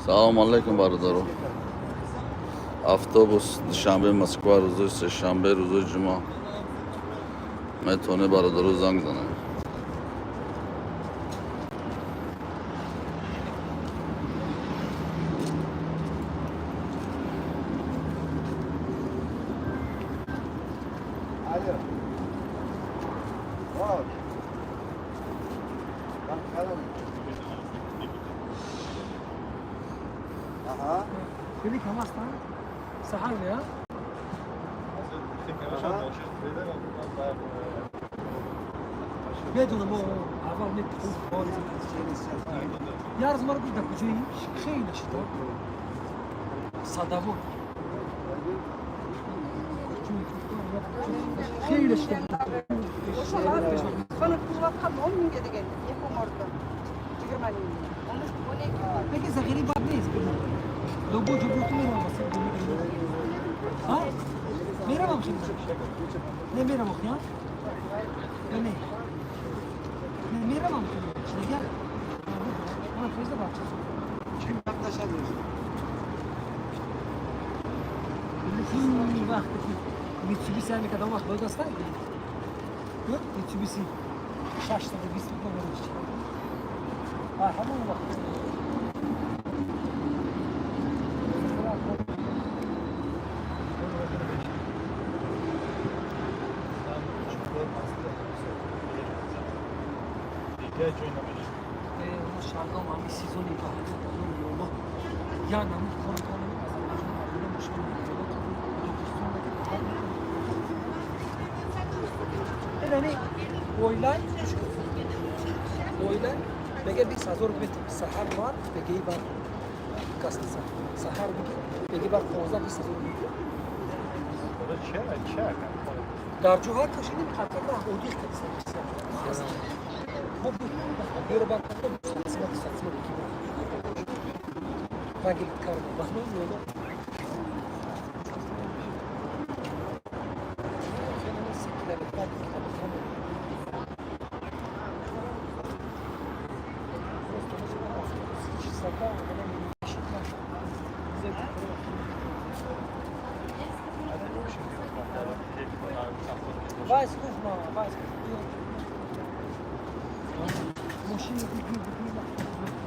Салому алейкум, бародаро. Автобус Душанбе Москва рӯзои сешанбе, рӯзои ҷумъа. Метавонед, бародаро, занг занед. Алло. Вот. Там. Ага. خیلی کم هستن سحر نه. Ага. بدونم اول می خوب یه روز ما رو گفت در کجایی خیلی شد صدوان خیلی شد. Соны туылып 10 мыңға деген екі омарды, 20 мың, 12 мың. Peki ذخیره بد نیست. لوگو جبروتو میرم واسه ها میرم خیلی نه میرم آخه نه نه نه میرم خیلی دیگه من خیلی بچه. ин вақте ки Митсубиси ҳаме кадом вақт бояд аста Митсубиси 620 буд, ҳамон вақт. Шалғам ҳами сезони я намуд кор кардам, Азарбайҷон мушкил. Яъне оилай оилай мега 20 000 метр саҳар бар бегаи бар гостиница саҳар биги беги бар 15-20 ҳазор. Дар ҷо ҳар кашидим қатъан одиқ кардиса бюро бар сатсима бики ранги карда бахно ёдо. 3 километр, 2 километр. Чистота. Weiß, ruf mal, weiß. Мошини биги биги.